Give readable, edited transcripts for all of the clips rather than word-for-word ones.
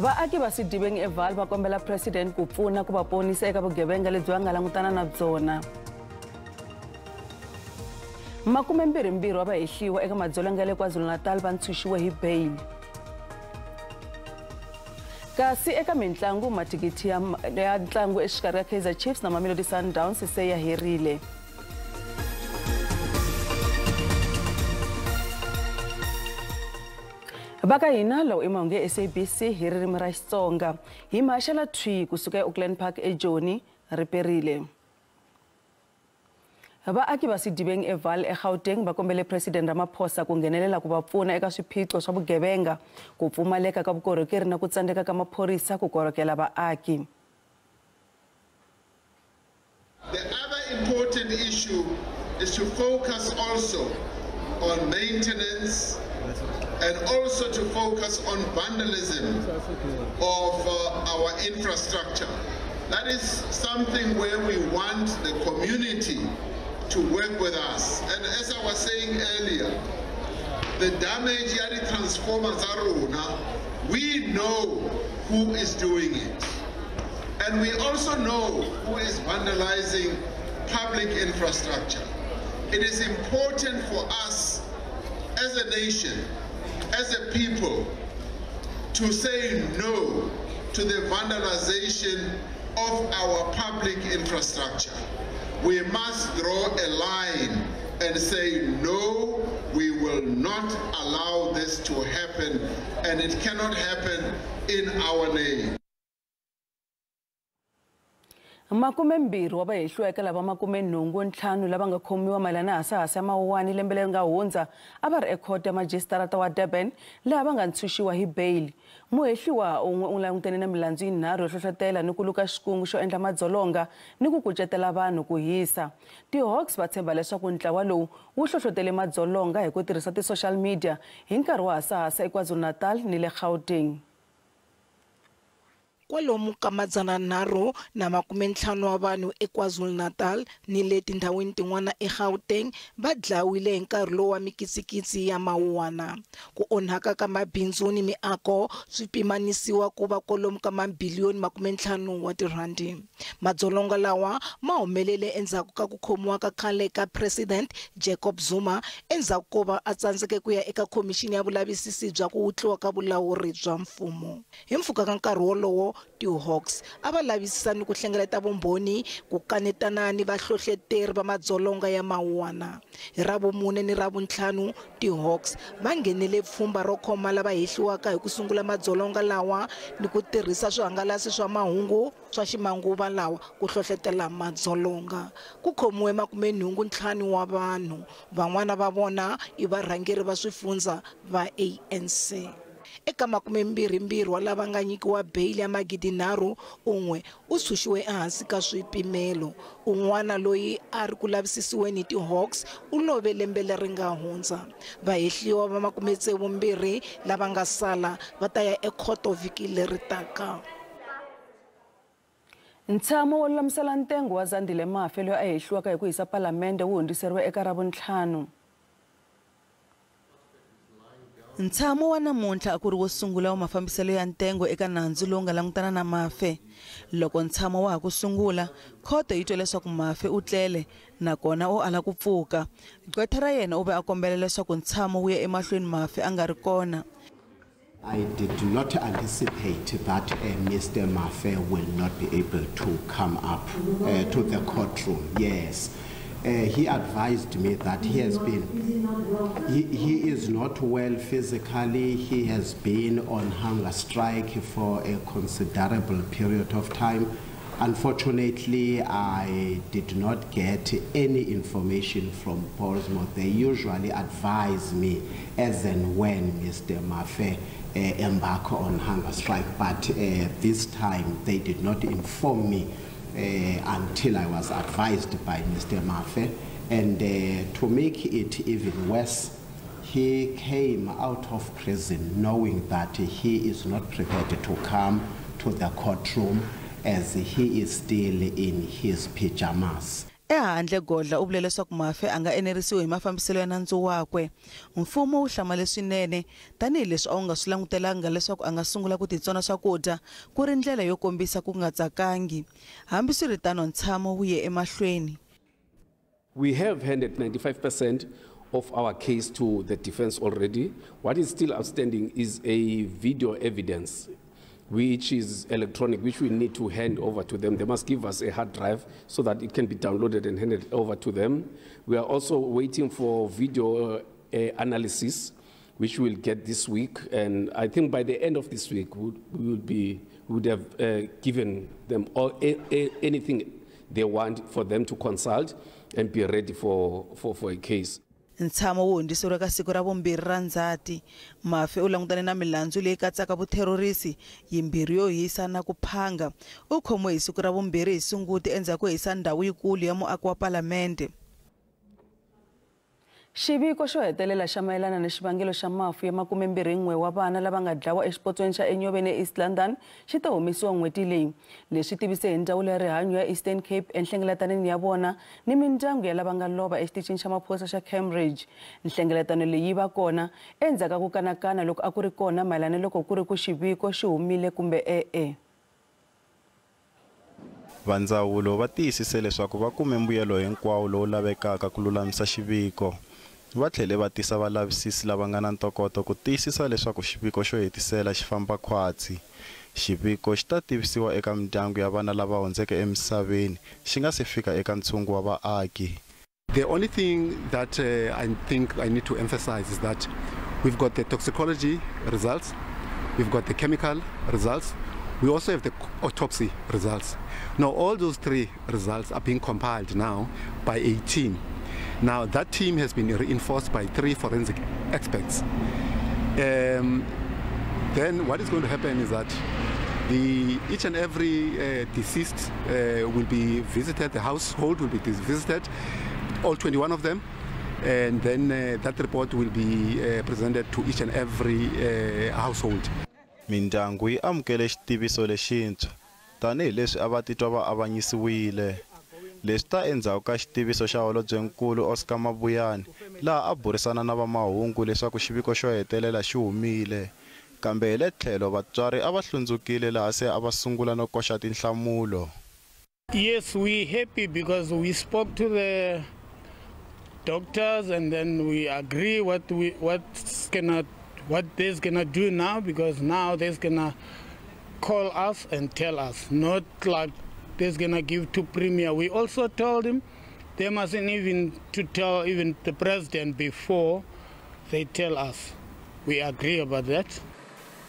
Vaaki va Sedibeng eVaal va kombela president ku pfuna ku va ponisa eka vugevenga lebyi va nga langutana na byona. 22 wa vahehliwa eka madzolonga ya le KwaZulu-Natal va ntshunxiwe hi bail. Kasi eka mintlangu, mathikithi ya ntlangu exikarhi ka Kaizer Chiefs na Mamelodi Sundowns se ya herile. Va ka hina lawo i mahungu ya SABC hi ririmi ra Xitsonga. Hi maxela thwi kusuka eAuckland Park eJoni ri perile. Vaaki va Sedibeng eVaal eGauteng va kombele President Ramaphosa ku nghenelela ku va pfuna eka swiphiqo swa vugevenga, ku pfumaleka ka vukorhokeri na ku tsandzeka ka maphorisa ku korhokela vaaki. The other important issue is to focus also on maintenance and also to focus on vandalism of our infrastructure. That is something where we want the community to work with us. And as I was saying earlier, the damage ya di transformers rona, we know who is doing it. And we also know who is vandalizing public infrastructure. It is important for us as a nation, as a people, to say no to the vandalization of our public infrastructure. We must draw a line and say, no, we will not allow this to happen, and it cannot happen in our name. 20 wa vahehliwa eka lava 85 lava nga khomiwa mayelana na hasahasa ya Mawuwani lembe leri nga hundza a va ri ekhoto ya majisitarata wa Durban laha va nga ntshunxiwa hi bail. Muhehliwa un'we u langutene na milandzu yinharhu yo hlohlotela ni ku luka xikungu xo endla madzolonga ni ku kucetela vanhu ku hisa. Ti-Hawks va tshemba leswaku ntlawa lowu wu hlohlotele madzolonga hi ku tirhisa ti-social media hi nkarhi wa hasahasa eKwaZulu-Natal ni le Gauteng. Kwalomu ka 350 wa vanhu eKwaZulu-Natal ni le tindhawini tin'wana eGauteng va dlawile hi nkarhi lowu wa mikitsikitsi ya Mawuwana. Ku onhaka ka mabindzu ni miako swi pimanisiwa ku va kwalomu ka mabiliyoni 50 wa tirhandi. Madzolonga lawa ma humelele endzhaku ka ku khomiwa ka khale ka President Jacob Zuma endzhaku ko va a tsandzeke ku ya eka khomixini ya vulavisisi bya ku wutliwa ka vulawuri bya mfumo. Hi mpfhuka ka nkarhi wolowo, ti-Hawks a va lavisisa ni ku hlengeleta vumbhoni ku kanetana ni vahlohleteri va madzolonga ya Mawuwana. Hi Ravumune ni Ravuntlhanu, ti-Hawks va nghenele pfhumba ro khoma lava hehliwaka hi ku sungula madzolonga lawa ni ku tirhisa swihangalasi swa mahungu swa ximanguva lawa ku hlohletela madzolonga. Ku khomiwe 85 wa vanhu, van'wana va vona i varhangeri va swifundza va ANC. Eka 22 wa lava nga nyikiwa bail ya 3,000, un'we u tshunxiwe ehansi ka swipimelo. Un'wana loyi a ri ku lavisisiweni hi ti-Hawks u love lembe leri nga hundza. Vahehliwa va 62 lava nga sala va ta ya ekhoto vhiki leri taka. Ntshamo wo lulamisela ntengo wa Zandile Mafe loyi a hehliwaka hi ku hisa palamende wu hundziseriwe eka Ravuntlhanu. Ntshamo wa namuntlha a ku ri wo sungula wa mafambiselo ya ntengo eka nandzu lowu nga langutana na Mafe. Loko ntshamo wa ha ku sungula, khoto yi twe leswaku Mafe u tlele nakona u ala ku pfuka. Gqwetha ra yena u ve a kombela leswaku ntshamo wu ya emahlweni Mafe a nga ri kona. I did not anticipate that Mr. Mafe will not be able to come up to the courtroom. Yes. He advised me that he has been, he is not well physically. He has been on hunger strike for a considerable period of time. Unfortunately, I did not get any information from Portsmouth. They usually advise me as and when Mr. Mafe embark on hunger strike, but this time they did not inform me until I was advised by Mr. Mafe. And to make it even worse, he came out of prison knowing that he is not prepared to come to the courtroom as he is still in his pajamas. Ehandle Godla u vule leswaku Mafe a nga enerisiwi hi mafambiselo ya nandzu wakwe. Mfumo wu hlamale swinene tanihileswi a wu nga swi langutelanga leswaku a nga sungula ku titsona swakudya ku ri ndlela yo kombisa ku nga tsakangi. Hambiswiritano ntshamo wu ye emahlweni. We have handed 95% of our case to the defense already. What is still outstanding is a video evidence, which is electronic, which we need to hand over to them. They must give us a hard drive so that it can be downloaded and handed over to them. We are also waiting for video analysis, which we'll get this week. And I think by the end of this week, we would have given them all, anything they want for them to consult and be ready for a case. Ntshamo wu hundziseriwe ka siku ra vumbirhi ra Ndzhati. Mafe u langutane na milandzu leyi katsaka vutherorisi, yimbirhi yo hisa na ku phanga. U khomiwe hi siku ra vumbirhi hi Sunguti endzhaku ko hisa ndhawu yikulu ya muaki wa Palamende. Xiviko xo hetelela xa mayelana ni xivangelo xa mafu ya 21 wa vana lava nga dlawa exipotsweni xa Enyobeni eEast London xi ta humesiwa n'hweti leyi. Leswi tivise hi ndzawulo ya rihanyo ya Eastern Cape enhlengeletanweni ya vona ni mindyangu ya lava nga lova exitichini xa maphorisa xa Cambridge. Nhlengeletano leyi yi va kona endzhaku ka ku kanakana loko a ku ri kona mayelana loko ku ri ku xiviko xi humile kumbe e-e. Vandzawulo va tiyisise leswaku va kume mbuyelo hinkwawo lowu lavekaka ku lulamisa xiviko. Va tlhele va tisa valavisisi lava nga na ntokoto ku tiyisisa leswaku xiviko xo hetisela xi famba khwatsi. Xiviko xi ta tivisiwa eka mindyangu ya vana lava hundzeke emisaveni xi nga se fika eka ntshungu wa vaaki. The only thing that I think I need to emphasize is that we've got the toxicology results, we've got the chemical results, we also have the autopsy results. Now all those three results are being compiled now by a team. Now that team has been reinforced by 3 forensic experts. Then what is going to happen is that each and every deceased will be visited, the household will be visited, all 21 of them, and then that report will be presented to each and every household. Mindyangu yi amukele xitiviso lexintshwa tanihileswi a va titwa va avanyisiwile. Leswi ta endzhaku ka xitiviso xa holobyenkulu Oscar Mabuyane laha a burisana na vamahungu leswaku xiviko xo hetelela xi humile. Kambe hi le tlhelo vatswari a va hlundzukile laha se a va sungula no koxa tinhlamulo. Yes, we happy because we spoke to the doctors and then we agree what they're gonna do now, because now they're gonna call us and tell us, not like they're gonna give to Premier. We also told him they mustn't even to tell even the president before they tell us. We agree about that.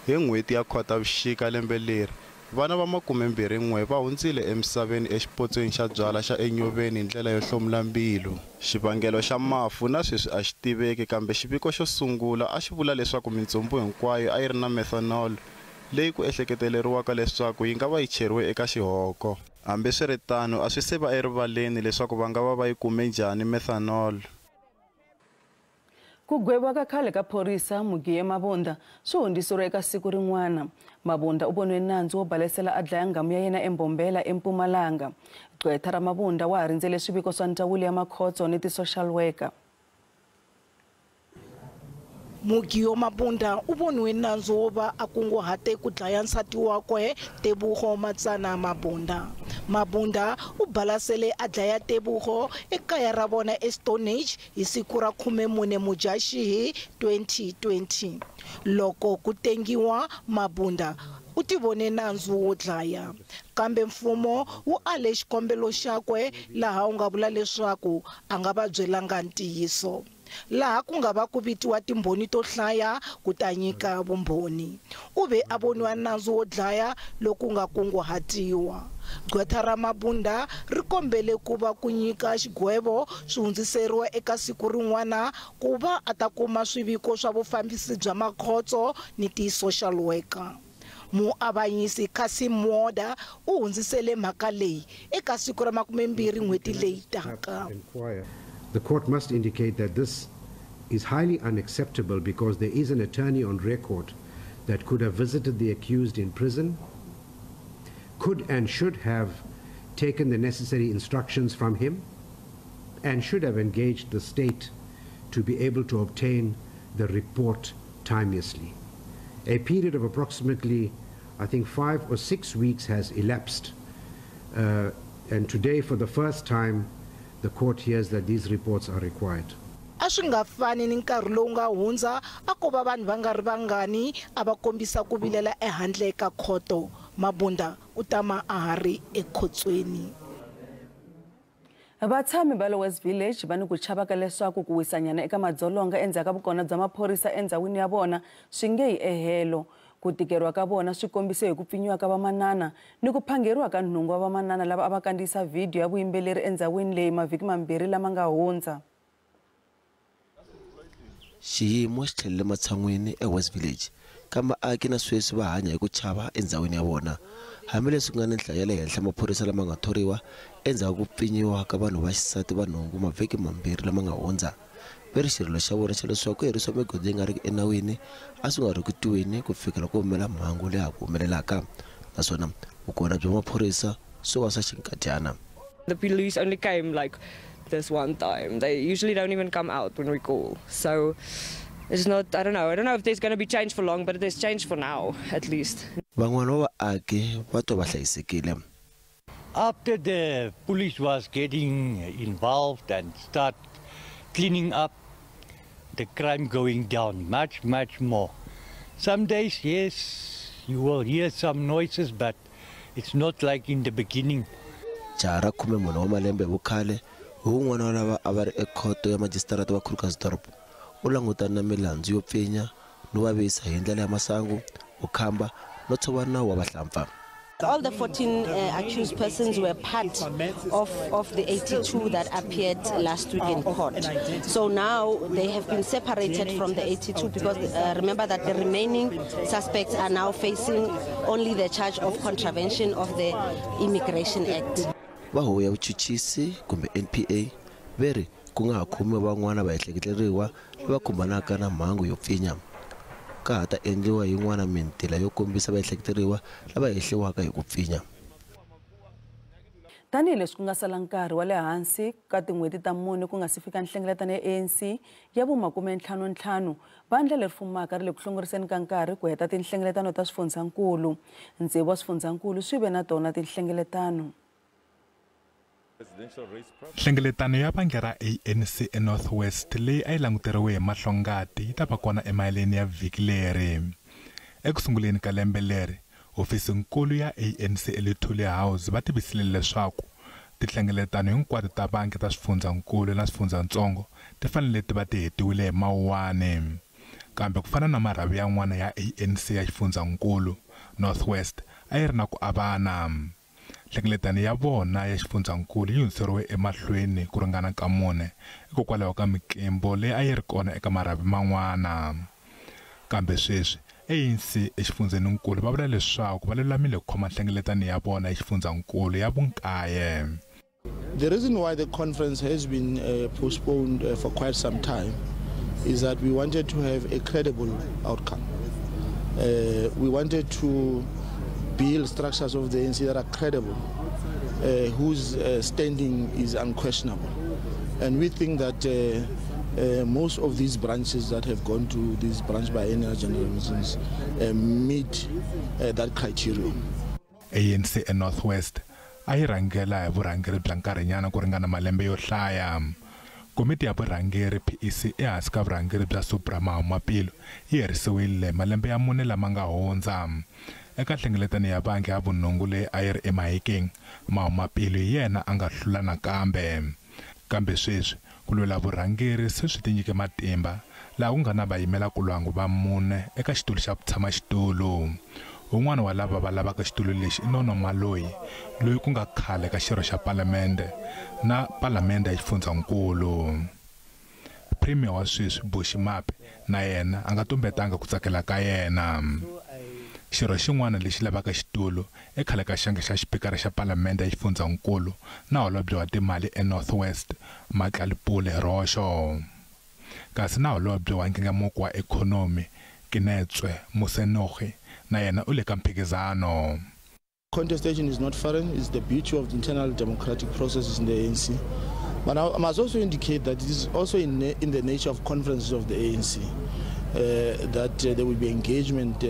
Hi n'hweti ya Khotavuxika lembe leri, vana va 21 va hundzile emisaveni exipotsweni xa byala xa Enyobeni hi ndlela yo hlomula mbilu. Xivangelo xa mafu na sweswi a xi tiveki, kambe xiviko xo sungula a xi vula leswaku mintsumbu hinkwayo a yi ri na methanol leyi ku ehleketeleriwaka leswaku yi nga va yi cheriwe eka xihoko. Hambiswiritano, a swi se va erivaleni leswaku va nga va va yi kume njhani methanol. Ku gweviwa ka khale ka phorisa Mugiye Mabunda swi hundziseriwe eka siku rin'wana. Mabunda u voniwe nandzu wo balesela a dlaya nghamu ya yena eMbombela eMpumalanga. Gqwetha ra Mabunda wa ha rindzele swiviko swa ndzawulo ya makhotso ni ti-social worker. Mugiyo Mabunda u voniwe nandzu wo va a kunguhate ku dlaya nsati wakwe Tebogo Matsana Mabunda. Mabunda u balasele a dlaya Tebogo ekaya ra vona eStonehenge hi siku ra 14 Mudyaxihi 2020. Loko ku tengiwa Mabunda u tivone nandzu wo dlaya, kambe mfumo wu ale xikombelo xakwe laha wu nga vula leswaku a nga va byelanga ntiyiso. Laha ku nga va ku vitiwa timbhoni to hlaya ku ta nyika vumbhoni. U ve a voniwa nandzu wo dlaya loku nga kunguhatiwa. Gqwetha ra Mabunda ri kombele ku va ku nyika xigwevo swi hundziseriwa eka siku rin'wana ku va a ta kuma swiviko swa vufambisi bya makhotso ni ti-social worker. Muavanyisi Cassim Moda u hundzisele mhaka leyi eka siku ra 20 n'hweti leyi taka. The court must indicate that this is highly unacceptable because there is an attorney on record that could have visited the accused in prison, could and should have taken the necessary instructions from him, and should have engaged the state to be able to obtain the report timeously. A period of approximately, I think, 5 or 6 weeks has elapsed, and today, for the first time, the court hears that these reports are required. A swi nga fani ni nkarhi lowu nga hundza a ko va vanhu va nga ri vangani a va kombisa ku vilela ehandle ka khoto. Mabunda u tama a ha ri ekhotsweni. Vatshami va le West Village va ni ku chava ka leswaku ku wisanyana eka madzolonga endzhaku ka vukona bya maphorisa endhawini ya vona swi nge yi ehelo. Ku tikeriwa ka vona swi kombise hi ku pfinyiwa ka vamanana ni ku phangeriwa ka nhungu wa vamanana lava a va kandziyisa vhidiyo ya vuyimbeleri endhawini leyi mavhiki mambirhi lama nga hundza. Xiyimo xi tlhelele matshan'wini eWest Village, kambe vaaki na sweswi va hanya hi ku chava endhawini ya vona. Hambileswi ku nga ni nhlayo ya le henhla maphorisa lama nga thoriwa endzhaku ku pfinyiwa ka vanhu va xisati va nhungu mavhiki mambirhi lama nga hundza. Ve ri xirilo xa vona xa leswaku ku herisiwa migodi yi nga riki enawini a swi nga ri ku twiweni ku fikela ku humelela mhangu leyi ha ku humelelaka, naswona vukona bya maphorisa swo va swa xinkadyana. The police only came like this one time. They usually don't even come out when we call. So it's not, I don't know if there's going to be change for long, but there's change for now, at least. Van'wana va vaaki va twa va hlayisekile. After the police was getting involved and start cleaning up, the crime going down much, much more. Some days, yes, you will hear some noises, but it's not like in the beginning. Jaha ra 14 wa malembe hi vukhale hi wun'wana wa lava a va ri ekhoto ya majisitarata wa Krugersdorp u langutana na milandzu yo pfinya no vavisa hi ndlela ya masangu, vukhamba no tshova nawu wa vahlampfa. All the 14 accused persons were part of the 82 that appeared last week in court. So now they have been separated from the 82 because remember that the remaining suspects are now facing only the charge of contravention of the Immigration Act. Va huvo ya vuchuchisi kumbe NPA ve ri ku nga ha khomiwa van'wana va ehleketeleriwa lava khumbanaka na mhangu yo pfinya. Ka ha ta endliwa yin'wana mintila yo kombisa vaehleketeriwa lava hehliwaka hi ku pfinya. Tanihileswi ku nga sala nkarhi wa le hansi ka tin'hweti ta mune ku nga si fika nhlengeletano ya ANC ya vu-55, vandla leri fumaka ri le ku hlongoriseni ka nkarhi ku heta tinhlengeletano ta swifundzankulu. Tsevu wa swifundzankulu swi ve na tona tinhlengeletano. Nhlengeletano ya vandla ra ANC eNorth West leyi a yi languteriwe hi mahlongati yi ta va kona emayeleni ya vhiki leri. Eku sunguleni ka lembe leri, hofisinkulu ya ANC eLuthuli House va tivisile leswaku tinhlengeletano hinkwato ta vandla ta swifundzankulu na swifundzatsongo ti fanele ti va ti hetiwile hi Mawuwani. Kambe ku fana na marhavi yan'wana ya ANC ya xifundzankulu, North West a yi ri na ku avana. Nhlengeletano ya vona ya xifundzankulu yi hundziseriwe emahlweni ku ringana ka mune hikokwalaho ka minkimbo leyi a yi ri kona eka marhavi man'wana. Kambe sweswi ANC exifundzeninkulu va vula leswaku va lulamile ku khoma nhlengeletano ya vona ya xifundzankulu ya vunkaye. The reason why the conference has been postponed for quite some time is that we wanted to have a credible outcome. We wanted to build structures of the ANC that are credible, whose standing is unquestionable. And we think that most of these branches that have gone to these branch biennial general meetings meet that criterion. ANC e North West a yi rhangela hi vurhangeri bya nkarhinyana ku ringana malembe yo hlaya. Komiti ya vurhangeri PEC ehansi ka vurhangeri bya Supra Mahumapelo yi herisiwile malembe ya mune lama nga hundza. Eka nhlengeletano ya vandla ya vunhungu leyi a yi ri eMahikeng, Mahumapelo hi yena a nga hlula nakambe. Kambe sweswi ku lwela vurhangeri se swi tinyike matimba laha ku nga na vayimelakulwangu va mune eka xitulu xa vutshamaxitulu. Un'wana wa lava va lavaka xitulu lexi i Nono Maloyi, loyi ku nga khale ka xirho xa palamende na palamende ya xifundzankulu. Premier wa sweswi Bushy Maape na yena a nga tumbetanga ku tsakela ka yena. Xirho xin'wana lexi lavaka xitulu i khale ka xiyenge xa xipikara xa palamende ya xifundzankulu na holobye wa timali eNorth West Motlalepule Rosho. Kasi na holobye wa nkingamuko wa ikhonomi Kenetswe Mosenogi na yena u le ka mphikizano. Contestation is not foreign. It's the beauty of the internal democratic processes in the ANC. But I must also indicate that it is also in the nature of conferences of the ANC that there will be engagement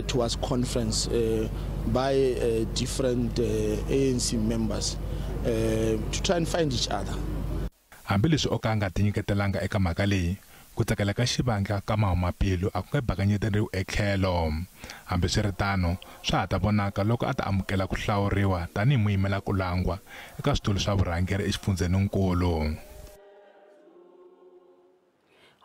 towards conference by different ANC members to try and find each other. Hambileswi o ka a nga tinyiketelanga eka mhaka leyi, ku tsakela ka xivandla ka Mahumapelo a ku nge bakanyeteriwi etlhelo. Hambiswiritano, swa ha ta vonaka loko a ta amukela ku hlawuriwa tanihi muyimela ku langwa eka switulu swa vurhangeri exifundzheninkulu.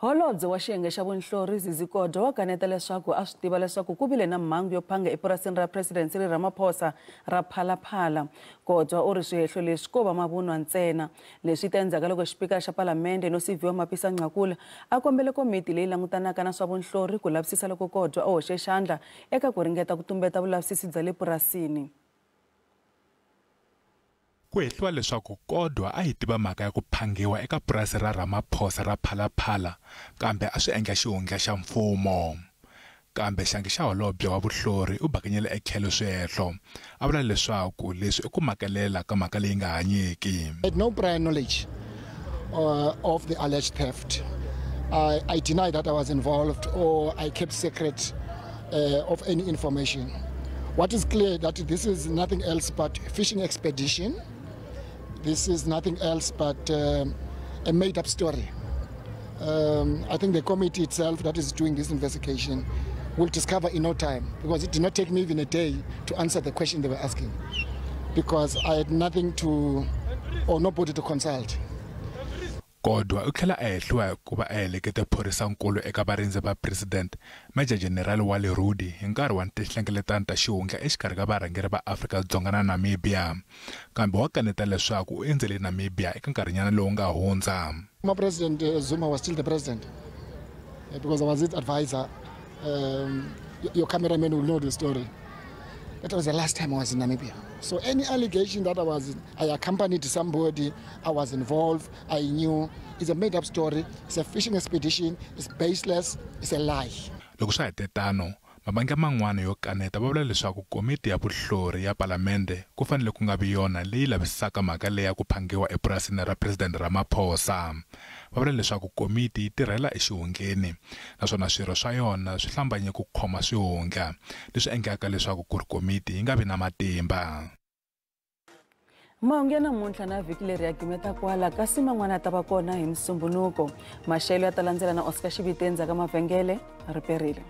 Holobye wa xiyenge xa vunhlori Zizi Kodwa wa kaneta leswaku a swi tiva leswaku ku vile na mhangu yo phanga epurasini ra President Cyril Ramaphosa ra Phalaphala. Kodwa u ri swihehlo leswi ko va mavunwa ntsena. Leswi ta endzhaku ka loko xipikara xa Palamende Nosiviwe Mapisa-Nqakula a kombele komiti leyi langutanaka na swa vunhlori ku lavisisa loko Kodwa o hoxe xandla eka ku ringeta ku tumbeta vulavisisi bya le purasini. Ku hehliwa leswaku Kodwa a yi tiva mhaka ya ku phangiwa eka purasi ra Ramaphosa ra Phalaphala, kambe a swi endla xihundla xa mfumo. Kambe xangi xa holobye wa vuhlori u bakanyele etlhelo swihehlo, a vula leswaku leswi i ku makelela ka mhaka leyi nga hanyiki. I had no prior knowledge of the alleged theft. I deny that I was involved or I kept secret of any information. What is clear that this is nothing else but fishing expedition. This is nothing else but a made-up story. I think the committee itself that is doing this investigation will discover in no time, because it did not take me even a day to answer the question they were asking, because I had nothing to, or nobody to consult. Kodwa u tlhela a hehliwa hi ku va a helekete phorisankulu eka varindzi va President Major General Wally Rhoode hi nkarhi wa tinhlengeletano ta xihundla exikarhi ka varhangeri va Afrika-Dzonga na Namibia. Kambe wa kaneta leswaku u endzele Namibia eka nkarhinyana lowu nga hundza. My President Zuma was still the president because I was his advisor. Your cameraman will know the story. That was the last time I was in Namibia. So any allegation that I accompanied somebody, I was involved, I knew, is a made-up story, it's a fishing expedition, it's baseless, it's a lie. Loko swa hetetano, mavandla man'wana yo kaneta va vula leswaku komiti ya vuhlori ya Palamende ku fanele ku nga vi yona leyi lavisisaka mhaka leyi ya ku phangiwa epurasini ra President Ramaphosa. Va vula leswaku komiti yi tirhela exihundleni naswona swirho swa yona swi hlambanye ku khoma swihundla, leswi endlaka leswaku ku ri komiti yi nga vi na matimba. Mahungu ya namuntlha na vhiki leri ya gimeta kwala, kasi man'wana ya ta va kona hi Musumbunuko. Maxelo ya ta landzela na Oscar Xiviti endzhaku ka mavhengele. Ri perile.